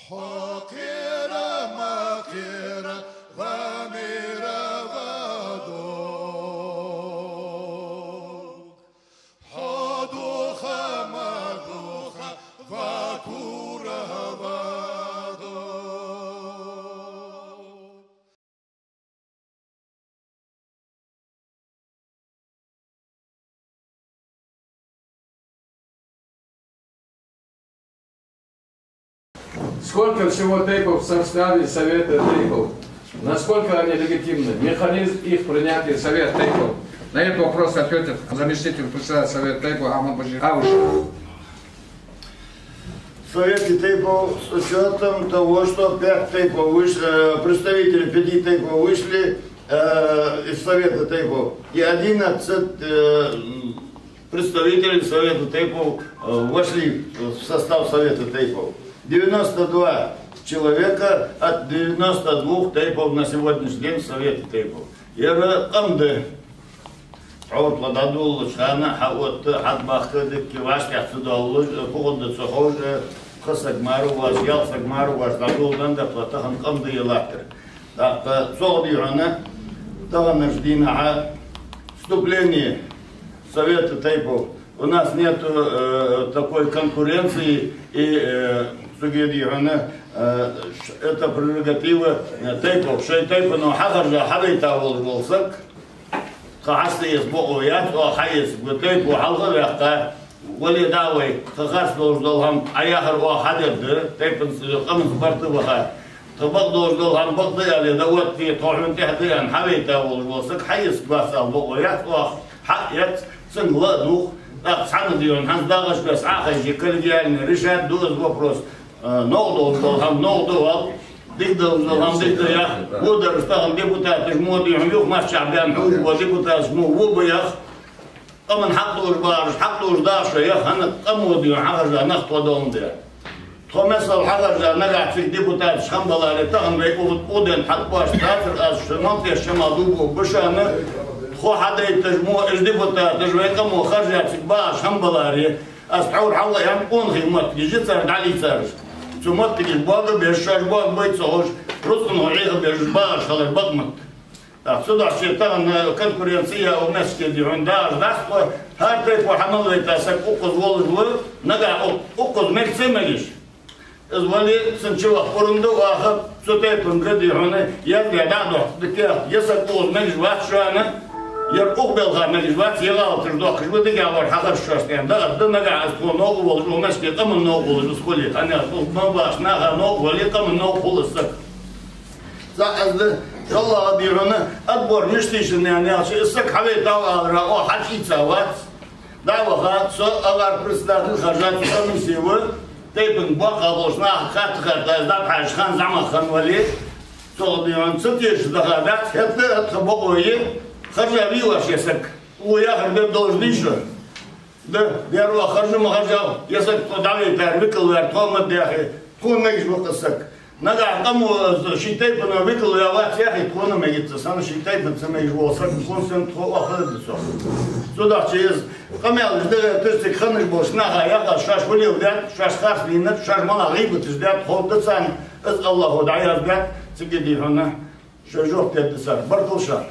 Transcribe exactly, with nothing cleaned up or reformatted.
Хьо кхера ма кхера, ва мера ва дог. Хьо духа ма духа, ва кура ва дог. Сколько всего тейпов в составе Совета тейпов? Насколько они легитимны? Механизм их принятия Совет тейпов? На этот вопрос ответит заместитель председателя Совета тейпов Ахмад Башир Аушев. В Совете тейпов с учётом того, что пять тейпов выш-, э, представители пяти тейпов вышли, э, из Совета тейпов, и одиннадцать, э, м, представителей Совета тейпов, э, вошли в состав Совета тейпов. Девяносто два человека от девяносто двух тейпов на сегодняшний день в Совете тейпов. Ер къам да. Тхьовра тхо дӀадоладеча хана, хьаотта, хьатӀабахка дикка вӀаштӀехьа ца доаллаш, фу хургда ца ховш, пхи саг мара воацаш, ялх саг мара воацаш дӀадоладенна да тхо тахан къам да е латтар. ТӀаккха цох дий хьона, таханарча дийнахьа вступление Совета тейпов. У нас нету, э, такой конкуренции и, э, цугедий хьона, э, ш-, это прерогатива, э, тейпов. Шоай тейпано хьахержа хьавайта волаш вола саг, тха хьаста эца бокъо яц, оаха хьаэцаргва. Тейпо хьалха а ваьккха, вале дӀа а вай, тха харц долаш дола хӀама Ӏа яхар оаха хьадергда, тейпанца, къаманца барт а баха. Тха бакъ долаш дола хӀама бакъ да аьле, дӀаоттаде, тхо хьона тӀехьа да аьнна, хьавайта волаш вола саг хьаэцаргвац ала бокъо яц оаха. Хьаэц, цунга ла а дувгӀ, тӀаккха цхьанне дий хьона хӀанз дагӀаш беса Ӏохайже, коллегиально решать ду из вопрос. Э, новкъа долаш дола хӀама новкъа да оал, дика долаш дола хӀама дика да йоах. Во дараш тахан депутаташ мо дий хьона юхамаччахьа баьнна хьувш бола депутаташ мо во ба йоах. Къаман хьакъ долаш бараш, хьакъ долаш даха шо йоах, хӀана къамо дий хьона хьахержа нах тхо доландаь. Тхо, масала, хьахержа нагахьа цига депутаташ хинна баларе, тахан вай укх-, укх ден хьакъ баш дацар, аз шоана мел тешаш мел дув буъ ба шоана, тхо хьадайташ мо уж депутаташ вай къамо хержа цига багӀаш хинна баларе, аз тхьовра хьалла аьнна, къонахий моттигаш я цар дӀалийцараш. Цу моттигаш боагабеш, шоаш боагабайта ца ховш, рузкъано Ӏехабеш багӀаш хилар бакъ ма да. ТӀаккха цудухьа тахан конкуренция укх мехка дий хьона дагӀаш дац тхо, хӀара тейпо хьа мел вайта саг укхаза волаш ва, нагахьа укх-, укхаза мег ца мегаш. Из вале, цун чуваха пурам да оаха, цу тейпанга дий хьона, яздаь дӀа а дохьта, дика, ер саг укхаза мегаш вац шоана, ер укх балха мегаш вац, ер гӀалаташ доаккхаш ва, дикагӀвар хьахаржа шоашта аьнна. ДагӀаргда, нагахьа из тхона новкъа волаш, укх мехка къаманна новкъа волаш из хуле, хӀана аьлча укх ма бахача наха новкъа вале, къаманна новкъа хул из саг. ЦаӀ из да, шоллагӀа дий хьона, отбор мишта йиш я аьнна аьлча, из саг хьавайтав аларах оаха хьачуийца вац. ДӀа а ваха, со агӀар председатель хержа цу комиссе ва, тейпанга боккхагӀа болча наха хатта-хатта, из дӀатӀахьежача хана зӀамагӀа хинна вале, цох дий хьона ца тешаш даха дац, хӀаьта а тха бокъо я, хержа вий оаш ер саг. Укхо яхар дар должный шо. Да, дера оаха хержа ма хержав, ер саг тхо дӀавайтар, викал ваьр тхо ма дий яхе, тхона мегаш ва-кх из саг. Нагахьа къамо ший тайпано викал ваь вац яхе, тхона мегац из. ХӀана, ший тайпанца мегаш вола саг, тхона санна тхо оаха хилар да цох. Цудухьа из къамаьл дагӀа тӀа цига хиннача болча наха яхаш, шоаш хулел даьд, шоаш харц дийнад, шоаш мел гӀийбаташ даьд, ховргда царна, из АллахӀо дӀаяздаьд, цига дий хьона шоай жоп дергда цар. Баркал шоана.